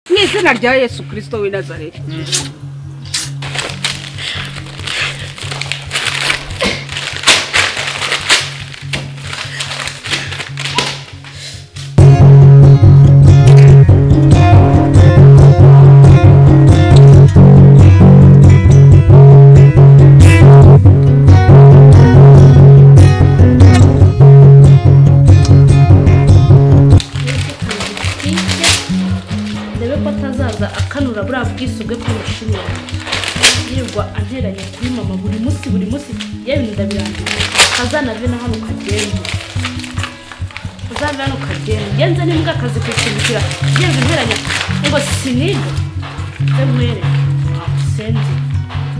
Mu izina rya Yesu Kristo w'i Nazareti. Bwisubwe k'umushinwa yirirwa anteranya kuri mama buri munsi yewe ndabirangiye azanave na hano kagenda uzave hano kagenda genze n'imbwa akazi kusimbukira genze nteranya ngo siniga ndamwereke senze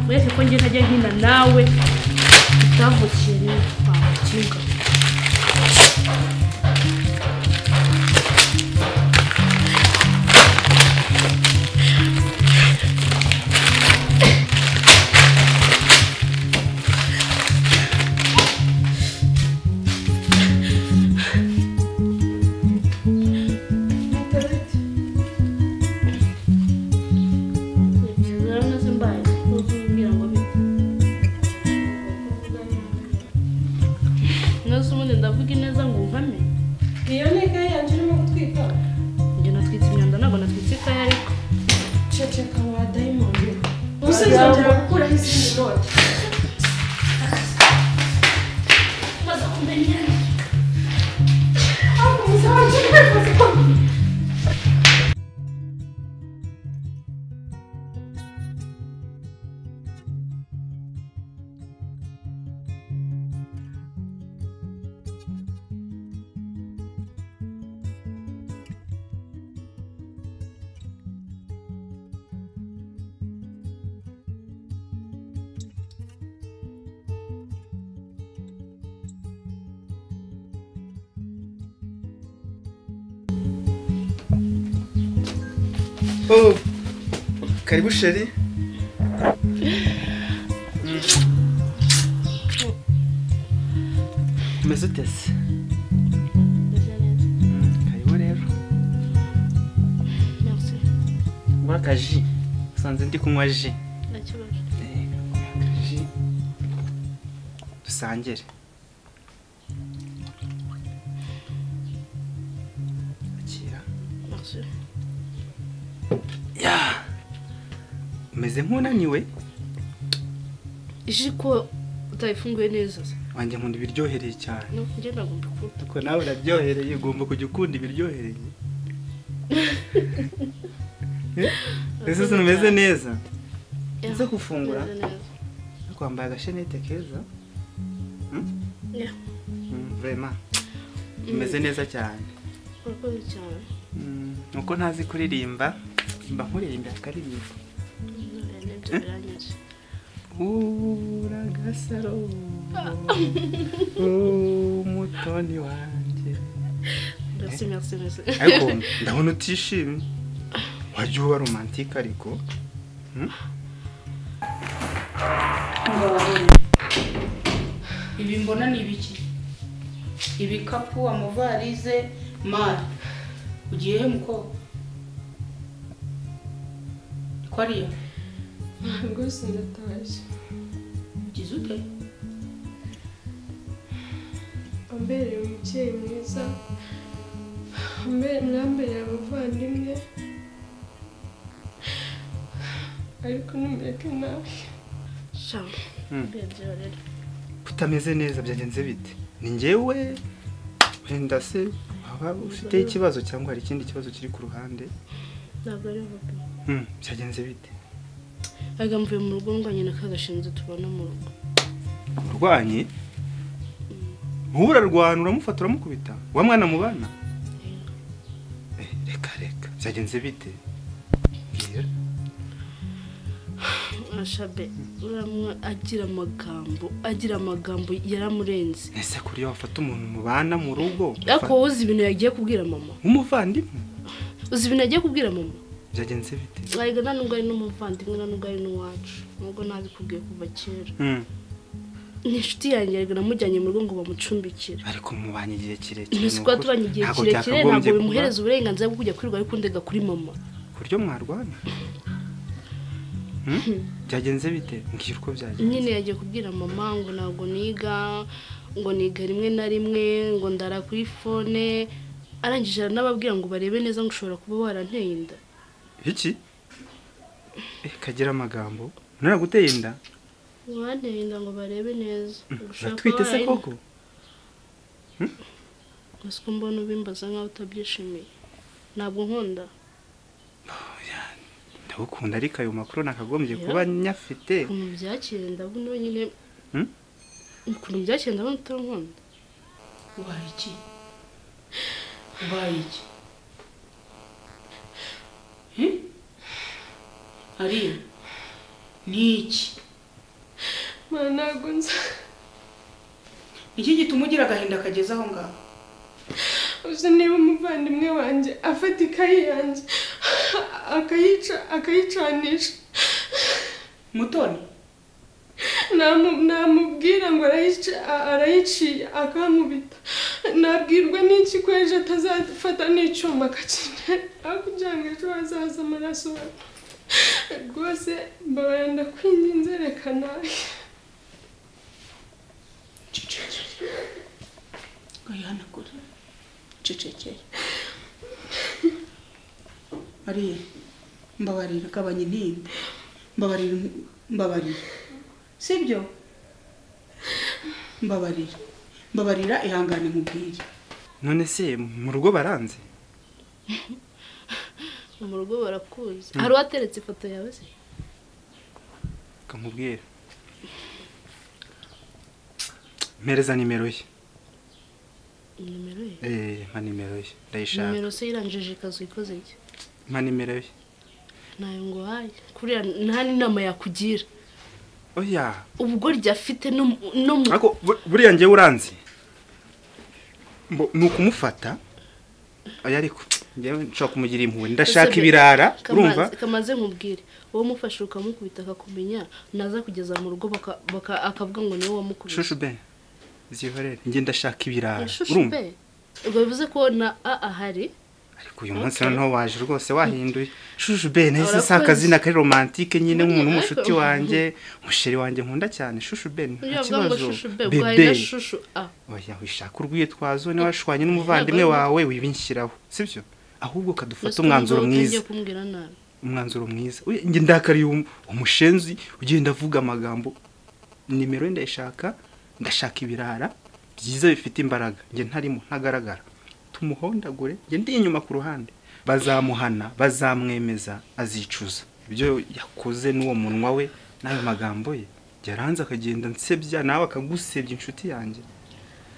mwese ko ngiye ntajya nkina nawe utavukiye ni wakinga. Oh, karibu sheri. Umeze ute se? Meze neza. Karibu rero. Merci. Nguha akaji. Usanze ndi kunywa ji. Nta kibazo. Akaji. Dusangire. Akira. Merci. Ya. Umeze nk'unaniwe? Iji ko utayifunguye neza se? Wanjye nkunda ibiryohereye cyane. No, njye ntabwo mbikunda. Ko nawe uraryohereye, ugomba kujya ukunda ibiryohereye. Ese umeze neza? Uze gufungura? Ariko wambaye agashenete keza. Yeah. Vraiment. Umeze neza cyane. Urakoze cyane. Nuko ntazi kuririmba, mba nkuririmba akaririmba. Uragasaro umutoni wanjye. Merci, merci, merci. Ariko ndabona utishimye. Wajya uba romantique ariko. Ibi mbona ni ibiki? Ibikapu, amavarize, mari. Ugiye he mukobwa? Ko ariyo? Rwose ndataje. Ugize ute? Ambereye umubyeyi mwiza, mwambereye abavandimwe, ariko numureke nawe. Sha, mbebye rero. Utameze neza byagenze bite? Ni njyewe wenda se waba ufite ikibazo cyangwa hari ikindi kibazo kiri ku ruhande? Ntabwo ari vuba. Byagenze bite? Aga mvuye mu rugo ngwanye na kagashinze tubona mu rugo. Urwanye? Wowe urarwana uramufata uramukubita? Wa mwana mubana? Reka reka. Byagenze bite? Bwira. Ashabe uramwa agira amagambo yaramurenze. Ese kuri yo wafata umuntu mubana mu rugo? Ariko uzi ibintu yagiye kubwira mama. Umuvandimwe? Uzi ibintu yagiye kubwira mama? Byagenze bite? Ariko nta nubwo ari n'umuvandimwe nta nubwo ari n'uwacu. Nubwo nabikubwiye kuva kera. Ni inshuti yanjye ariko namujyanye mu rugo ngo bamucumbikire. Ariko mubanye igihe kirekire. Nzi ko tubanye igihe kirekire ntabwo bimuhereza uburenganzira bwo kujya kwirirwa ari kundega kuri mama. Ku buryo mwarwana? Byagenze bite? Mbwira uko byagenze. Nyine yagiye kubwira mama ngo ntabwo niga, ngo niga rimwe na rimwe, ngo ndara kuri phone. Arangije aranababwira ngo barebe neza ngo ushobora kuba waranteye inda. Iki? Kagira amagambo. Naraguteye inda? Waranteye inda ngo barebe neza. Uratwite se koko? Gusa mbona ubimbaza nkaho utabyishimiye. Ntabwo nkunda. Ndagukunda ariko ayo makuru nakagombye kuba nyafite. Ukuntu byakire ndabona nyine. Ukuntu byakire ndabona utankunda. Ubaye iki? Ubaye iki? Ari ni iki? Mana gunza. Iki gituma ugira agahinda kageze aho ngaho? Uzi niba umuvandimwe wanjye afata ikayi yanjye akayica akayicanisha. Mutoni namubwira ngo arayiciye akankubita. Nabwirwa n'iki ko ejo atazafata n'icyuma akakinera aho kugira ngo ejo hazaza amaraso. Rwose mbabara ndakwinginze reka nawe. Cecekere. Oyihanagure. Cecekere. Ariya mbabarira, gabanya intimba. Mbabarira, mbabarira. Sibyo? Mbabarira. Mbabarira, ihangane nkubwire. None se mu rugo baranze? Mu rugo barakuzi. Hari uwateretse ifoto yawe se? Kamubwira. Mpereza nimero ye. Nimero ye? Mpa nimero ye. Ndayishaka. Nimero se iranjije ikazu ikoze iki? Mpa nimero ye. Nayo ngo hayi. Kuriya nta n'inama yakugira. Oya. Ubwo rya afite no ariko buriya ngiye uranzi. Ni ukumufata. Oya ariko ngewe nshobora kumugira impuhwe. Ndashaka ibirara, urumva? Kamaze nkubwire. Uwo mufashe ukamukubita akakumenya, naza kugeza mu rugo akavuga ngo niwe wamukubise. Shushu be. Zihorere. Nge ndashaka ibirara. Urumva? Ubwo bivuze ko na a ahari. Ariko uyu munsi noneho waje rwose wahinduye. Shushu be nahise sakazina kari romantique nyine nk'umuntu w'umushuti wanjye, umusheri wanjye nkunda cyane. Shushu be nta kibazo. Bebe. Shushu a. Oya wishaka urwitwazo ni washwanye n'umuvandimwe wawe wibinshyiraho. Sibyo? Ahubwo kadufata umwanzuro mwiza. Umwanzuro mwiza. Nge ndakariye umushenzi ugenda avuga amagambo. Nimero ye ndayishaka, ndashaka ibirara byiza bifite imbaraga. Nge ntarimo ntagaragara. Tumuhondagure, nge ndi inyuma ku ruhande. Bazamuhana, bazamwemeza, azicuza ibyo yakoze n'uwo munwa we n'ayo magambo ye. Yaranze akagenda nsebya nawe akagusebya inshuti yanjye.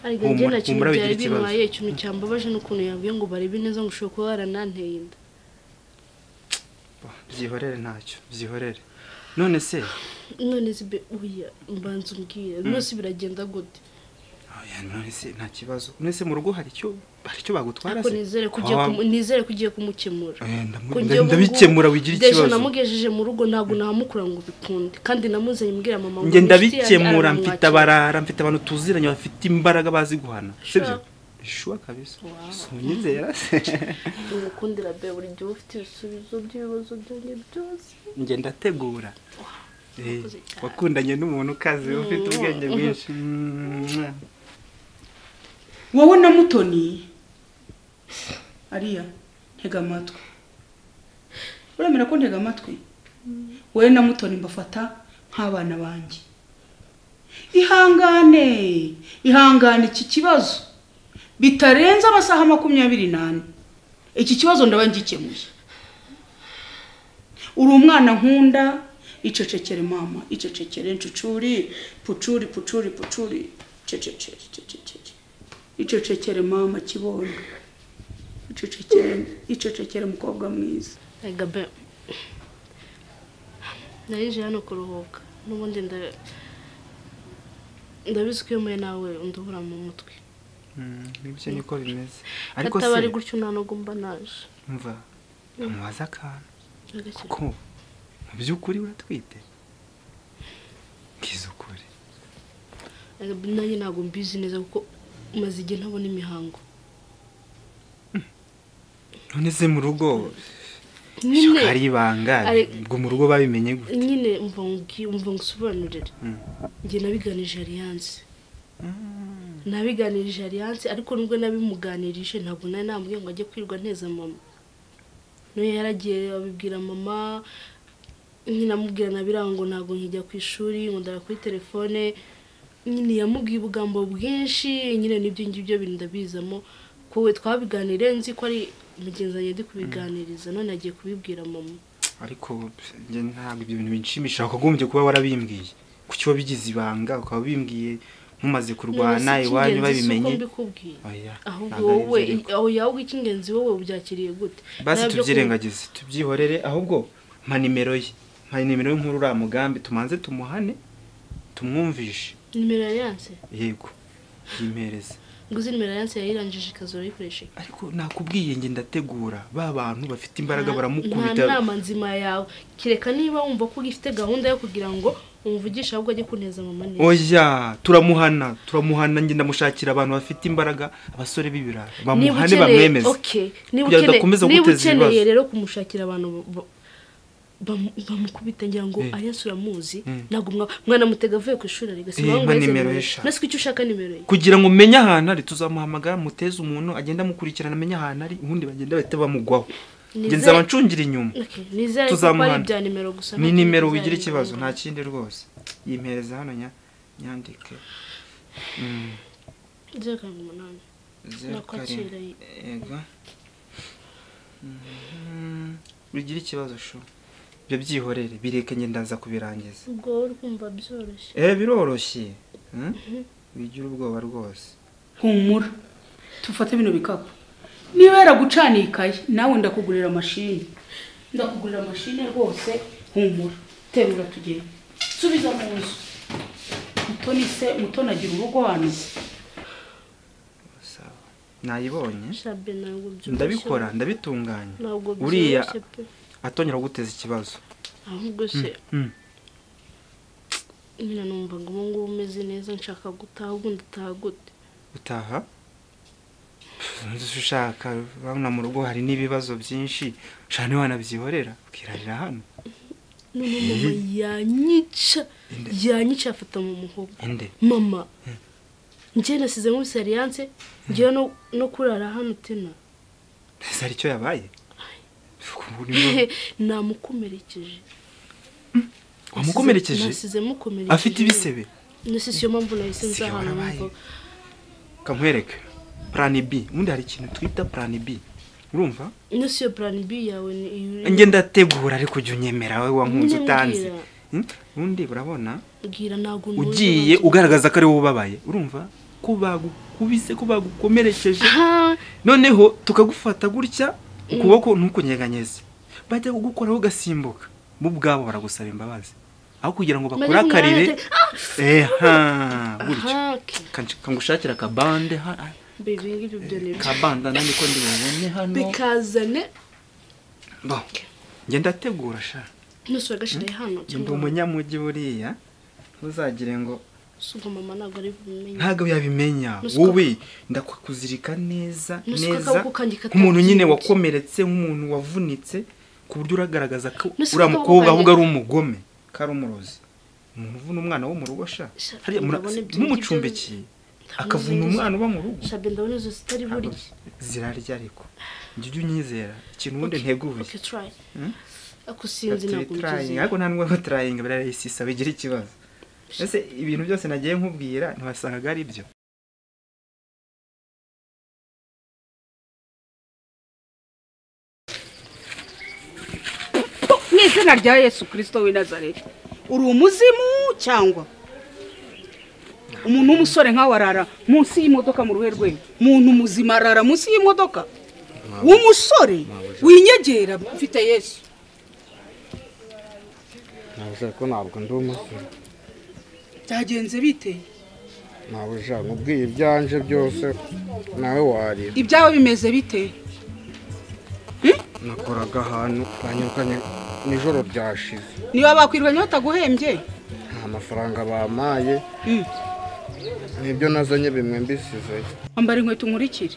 Ariko nge nta kintu byari bintwaye, ikintu cyambabaje n'ukuntu yabwiye ngo barebe neza ngo ushobora kuba warananteye inda. Byihorere ntacyo, byihorere. None se? None se oya mbanza umbwire, none se biragenda gute? Oya none se nta kibazo. None se mu rugo hari icyo bagutwara se? Nizere kugiye kumukemura. Ndabikemura wigira ikibazo. Deje namugejeje mu rugo ntabwo nahamukura ngo bikunde. Kandi namuzanye mbwira mama ngo nge ndabikemura, mfite abarara, mfite abantu tuziranye bafite imbaraga bazi guhana. Sibyo? Shuwa kabisa. Sunyizera se. Ngukundira be buri gihe ufite ibisubizo by'ibibazo byanjye byose. Nge ndategura. Wakundanye n'umuntu ukaze ufite ubwenge bwinshi. Wowe na Mutoni. Ariya ntega amatwi. Uremera ko ntega amatwi? Wowe na Mutoni mbafata nk'abana banjye. Ihangane, ihangane iki kibazo. Bitarenze amasaha 24. Iki kibazo ndaba ngikemuye. Uri umwana nkunda, icecekere mama, icecekere ncucuri, pucuri pucuri pucuri, cecekere cecekere. Icecekere mama kibondo. Icecekere, icecekere mukobwa mwiza. Ega be. Narije hano kuruhuka. N'ubundi ndabizi ko iyo mwe nawe unduhura mu mutwe. Nibyo niko bimeze. Ariko se atabari gutyo nta nubwo mba naje. Umva. Amubaza akantu. Kuko mu by'ukuri uratwite. Ngize ukuri. Nanjye ntabwo mbizi neza kuko maze igihe ntabona imihango. None se mu rugo Nyine ari ibanga ubwo mu rugo babimenye gute? Nyine umva ngusobanurire. Njye nabiganije Alliance. Nabiganirije Alliance ariko nubwo nabimuganirije ntabwo nari namubwiye ngo ajye kwirwa nteza mama. Niyo yaragiye abibwira mama, nyine amubwira nabirango ntabwo nkijya ku ishuri ngo ndara kuri telefone. Nyine yamubwiye ubugambo bwinshi nyine nibyo ngibyo bintu ndabizamo ko we twabiganire nzi ko ari mugenzi wanjye ndi kubiganiriza none agiye kubibwira mama. Ariko njye ntabwo ibyo bintu binshimisha, wakagombye kuba warabimbwiye. Kuki wabigize ibanga ukaba bimbwiye mumaze kurwana iwanyu babimenye? Ahubwo wowe ahubwo icy'ingenzi wowe ubyakiriye gute? Basi tubyirengagize tubyihorere, ahubwo mpa nimero ye, mpa nimero y'inkuru uriya mugambi tumanze tumuhane tumwumvishe. Nimero ya Alliance? Yego yimpereze. Nguzi nimero ya Alliance yayirangije ikazora yikoreshe. Ariko nakubwiye nge ndategura ba bantu bafite imbaraga baramukubita. Nta nama nzima yawe kireka niba wumva ko ugifite gahunda yo kugira ngo umvugisha ahubwo ajye kuneza mama neza. Oya turamuhana turamuhana, nge ndamushakira abantu bafite imbaraga, abasore b'ibirara bamuhane bamwemeze. Okay, niba ukeneye rero kumushakira abantu bamukubita ngira ngo Alliance uramuzi, ntabwo mwana mutega avuye ku ishuri ari gasiba ngo nase icyo ushaka nimero ye kugira ngo umenye ahantu ari, tuzamuhamagara muteze umuntu agenda amukurikirana amenye ahantu ari, ubundi bagenda bahita bamugwaho. Nge nzaba ncungira inyuma. Tuzamuhana ni nimero wigira ikibazo nta kindi rwose. Yimpereza hano nyandike. 078 nakwakira. Yego wigira ikibazo sho ibyo byihorere bireke nge ndaza kubirangiza. Ubwo uri kumva byoroshye? Biroroshye. Wigira ubwoba rwose. Humura tufate bino bikapu. Niba yaragucaniye ikaye nawe ndakugurira mashini, ndakugurira mashini rwose. Humura terura tugende subiza mu nzu. Mutoni se Mutoni agira urugo hano. Sawa nayibonye ndabikora ndabitunganya uriya atongera guteza ikibazo. Ahubwo se nyine numva ngo ubu ngubu umeze neza nshaka gutaha, ubundi utaha gute? Utaha ushaka bamwe mu rugo hari n'ibibazo byinshi shane wanabyihorera ukirarira hano. None mama yanyica yanyica afata mu muhogo. Mama njye nasize muri Alliance ngiye no kurara hano tena. Ese ari cyo yabaye? Namukomerekeje. Wamukomerekeje? Nasize mukomerekeje. Afite ibisebe? Nasize iyo mpamvu nahise nza hano. Kamwereke plan B. Ubundi hari ikintu twita plan B. Urumva? Nasiyo plan B yawe ni nge ndategura ariko ujye unyemera wowe wankunze utanze. Ubundi urabona? Bwira ntago ugiye ugaragaza ko ari wowe ubabaye. Urumva? Ko bagukubise ko bagukomerekeje. Noneho tukagufata gutya ukuboko ntukunyeganyeze. Bajya kugukoraho ugasimbuka. Bo ubwabo baragusaba imbabazi. Aho kugira ngo bakurakarire. Gutya. Kangushakira akabande ha. Baby ngibyo byo ni kabanda nani ko ndibone hano bikazane. Bo nge ndategura sha. Nusura gashire hano. Ndi umunyamujyi buriya ntuzagire ngo sugo mama ntabwo ari bumenye. Ntabwo yabimenya. Wowe ndakuzirika neza neza nk'umuntu nyine wakomeretse, nk'umuntu wavunitse ku buryo uragaragaza ko uriya mukobwa ahubwo ari umugome, ko ari umurozi. Umuntu uvuna umwana wo mu rugo sha. Hariya mumucumbikiye akavuna umwana uba mu rugo. Shabe ndabona izo zitari burya. Zirarya ariko. Njye ujye unyizera ikintu ubundi nteguye. Okay try. Ako sinzi ntabwo mbizi. Ariko nta nubwo trying birarayisisa bigira ikibazo. Ese ibintu byose nagiye nkubwira ntiwasangaga ari byo? Mu izina rya Yesu Kristo w'i Nazareti, uri umuzimu cyangwa umuntu w'umusore nkawe arara munsi y'imodoka mu ruhe rwe? Umuntu muzima arara munsi y'imodoka? W'umusore winyegera mfite Yesu. Nabuze ko ntabwo ndi umusore. Byagenze bite? Nabuja nkubwiye ibyanje byose nawe warira. Ibyawe bimeze bite? Nakoraga ahantu banyirukanye nijoro ryashize. Niba bakwirwanya bataguhembye? Nta mafaranga bamaye. Nibyo nazanye bimwe mbisize. Ambara inkweto nkurikire.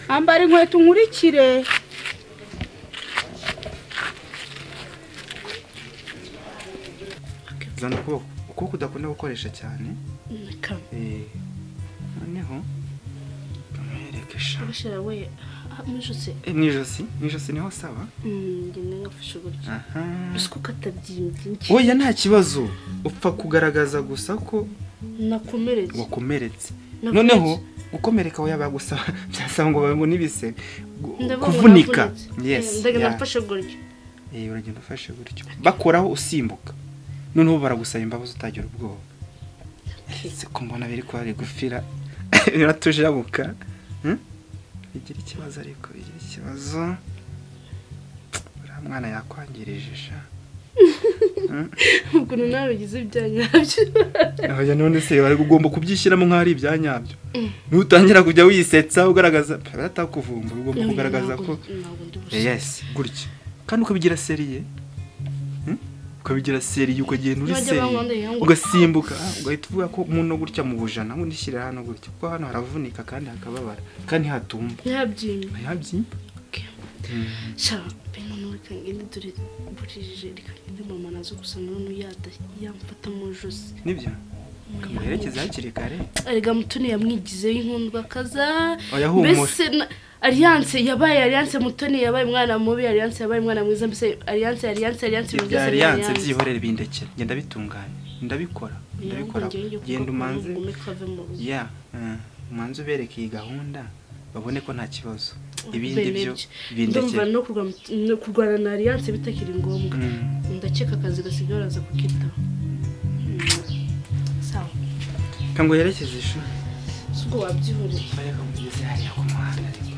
Ambara inkweto nkurikire. Zana ukuboko. Ukuboko udakunda gukoresha cyane. Noneho kamuherekesha. Ubashira we mwijosi. Mwijosi, mwijosi niho sawa? Ngende ngafashe gutya. Aha. Usiko katabyimbye. Oya nta kibazo. Upfa kugaragaza gusa ko nakomeretse. Wakomeretse. Noneho gukomereka oya bagusaba byasaba ngo babone ibise. Kuvunika. Yes. Ndagenda mfashe gutya. Uragenda ufashe gutyo. Bakoraho usimbuka. Noneho baragusaba imbabazi utagira ubwoba. Ese ko mbona biri kwa rigufira biratujabuka. Bigira ikibazo ariko bigira ikibazo. Uriya mwana yakwangirije sha. Ukuntu nawe bigize ibyanyabyo. Oya none se bari ugomba kubyishyiramo nk'ari ibyanyabyo. Nutangira kujya wisetsa ugaragaza batakuvumbura ugomba kugaragaza ko yes gutya. Kandi ukabigira seriye. Ukabigira seriye ukagenda uri seriye. Ugasimbuka ugahita uvuga ko muno gutya mu bujana ngo ndishyira hano gutya kuko hano haravunika kandi hakababara kandi hatumba. Ntihabyimba. Ntihabyimba. Sha bino nureka ngende dore burije reka ngende mama nazo gusa none yada yamfata mu josi. Nibyo? Kamuherekeza hakiri kare. Erega Mutoni yamwigizeyo inkundwa kaza. Mbese Alliance yabaye Alliance Mutoni yabaye umwana mubi Alliance yabaye umwana mwiza mbese Alliance Alliance Alliance ibyo Alliance byihorere bindekere ngenda bitunganye ndabikora ndabikora genda umanze ya umanze ubereke iyi gahunda babone ko nta kibazo ibindi byo bindekere ndumva no kurwana na Alliance bitakiri ngombwa ndakeka akazi gasigaye baraza kukitaho sawa kango yerekeze ishuri suko wabyihoreye ariko mugeze hariya ku muhanda ariko